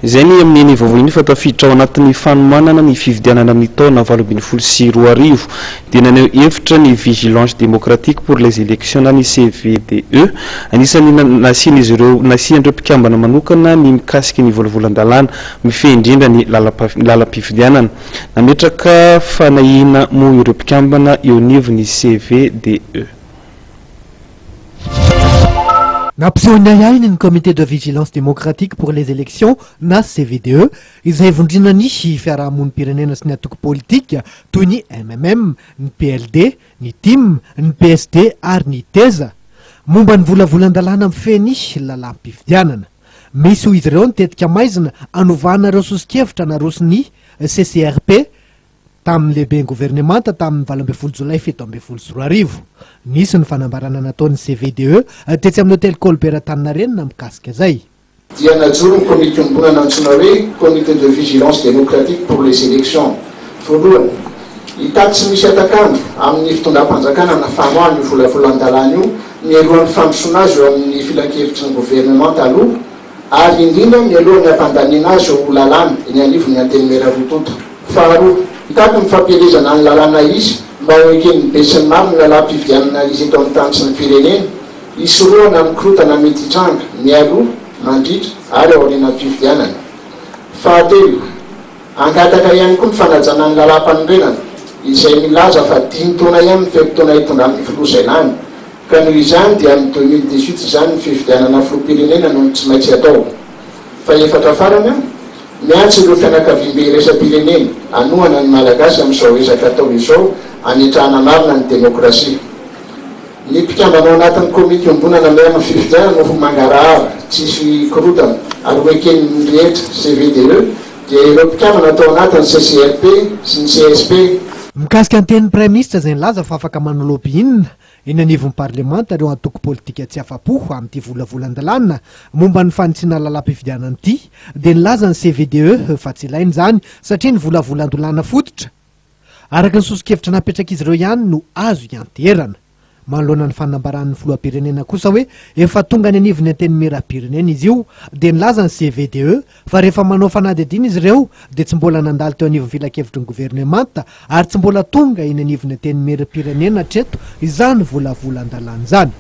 Izay ny amin'iny vaovao iny fa tafiditra ao anatin'ny fanomanana ny fifidianana amin'ny taona 2018 dia naneho hevitra ny Vigilance Démocratique pour les Élections na ny CVDE. Anisan'ny nasian'izy ireo nasian'ireo mpikambana manokana ny mikasika ny volavolan-dalàna mifehy indrindra ny lalam-pifidianana. Nametraka fanahiana moa ireo mpikambana eo anivon'ny CVDE. Nampiseho ny ahiahiny ny Comité de Vigilance Démocratique pour les Élections na CVDE, izay ivondronan'ny fiarahamonim-pirenena sy ny antoko politika toy ny mmm, ny PLD, ny tim, ny PSD ary ny Teza, momba ny volavolan-dalàna mifehy ny lalàm-pifidianana. Misy hoy izy ireo ny tetika maizina hanovana ireo soso-kevitra naroson'ny CCRP tamin'ny lehiben'ny governemanta tamin'ny 18 jolay 2017. Nisy ny fanambarana nataon'ny CVDE tetsy amin'ny hotely Colbert Antaninarenina mikasika izay. Dia najoro ny komity iombonana antsoina hoe Comité de Vigilance Démocratique pour les Élections. Voalohany, hitaky tsy misy hatak'andro amin'ny fitondram-panjakana ny famoahana io volavolan-dalàna io mialohan'ny fandrosoana azy eo amin'ny filankevitry ny governemanta aloha ary indrindra mialohan'ny hampandaniana azy ho lalàna eny anivon'ny Antenimiera roa tonta. Faharoa, hitaky ny fampielezana ny lalàna hisy mba ho eken'ny besinimaro ny lalàm-pifidianana hisy eto amin'ny tany sy ny firenena, hisorohana ny korontana mety hitranga mialoha, mandritra ary aorianan'ny fifidianana. Fahatelo, hangataka ihany koa ny fanajana ny lalàm-panorenana izay milaza fa dimy taona ihany ny fe-potoana hitondran'ny filoha izay lany, ka noho izany dia amin'ny 2018 izany ny fifidianana filoham-pirenena no tsy maintsy atao. Fahefatra farany, miantso ireo fianakaviambe iraisam-pirenena hanohana ny Malagasy amin'izao ezaka atao izao hametrahana marina ny demokrasia. Ny mpikambana ao anatin'ny komity iombonana miaro ny fifidianana ho mangarahara, tsy hisy korontana ary ho eken'ny rehetra, CVDE, dia ireo mpikambana tao anatin'ny CCRP sy ny CSP. Mikasika ny tenin'ny Praiminisitra izay nilaza fa afaka manao lobbying Eny anivon'ny parlemanta ireo antoko politika tsy afa-po amin'ity volavolan-dalàna momba ny fanitsiana lalàm-pifidianana ity dia nilaza ny CVDE fa tsy ilaina izany satria ny volavolan-dolàna fototra araka ny soso-kevitra napetrak'izy ireo ihany no azo ianteherana. Manoloana ny fanambaran'ny filoham-pirenena kosa hoe efa tonga any anivon'ny antenimieram-pirenena izy io dia nilaza ny CVDE fa rehefa manao fanadihadiana izy ireo dia tsy mbola nandalo teo anivon'ny filankevitry ny governemanta ary tsy mbola tonga eny anivon'ny antenimieram-pirenena hatreto izany volavolan-dalàna izany.